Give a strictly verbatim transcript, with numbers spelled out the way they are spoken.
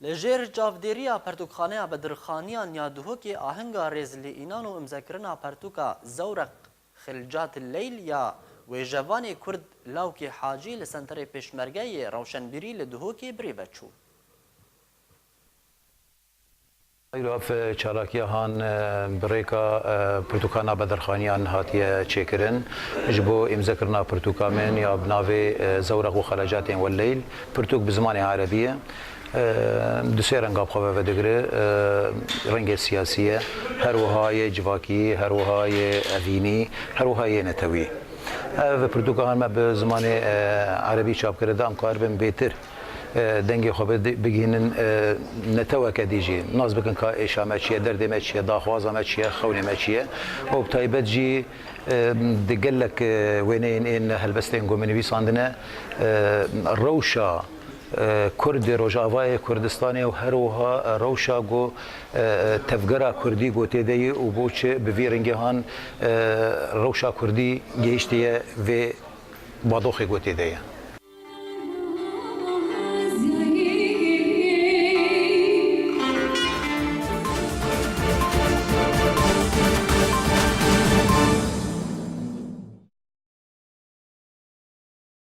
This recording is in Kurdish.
Li jêr çavdêriya Pertûkxaneya Bedirxaniyan ya Duhokê ahenga rêzlêînan û imzekirina pertûka Zewreq Xilcat Leyl ya wêjevanê Kurd Lawkê Hacî li Senterê Pêşmerge yê Rewşenbîrî li Duhokê birêve çû. Îro ev çalakiya han, e, bi rêka, e, pirtûkana Bedirxaniyan hatiye çêkirin. Ji bo îmzekirina pirtûka min ya bi navê, e, Zewreq û Xelacatên Welleyl, pirtûk bi zimanê erebî ye. E, du sê renga bi xwe ve vedigire, e, rengê siyasî ye, her wiha yê civakî, her wiha yê evînî, her wiha yê netewî. Ev pirtûka han me bi zimanê, e, erebî çap kire, da em karibin bêtir e, dengê xwe bidi-, bigihînin, e, neteweke dî jî. Nas bikin ka êşa me çi ye, derdê me çi ye, daxwaza me çi ye, xewnê me çi ye. Û bi taybet jî, e, di gelek, e, wêneyên ên helbestên ku min nivîsandine, e, rewşa, e, Kurdê Rojavayê Kurdistanê û her wiha, e, rewşa ku, e, e, tevgera Kurdî ku tê de ye û bo çi bi vî rengê han, e, rewşa Kurdî gihiştiye vê badoxê ku tê de ye.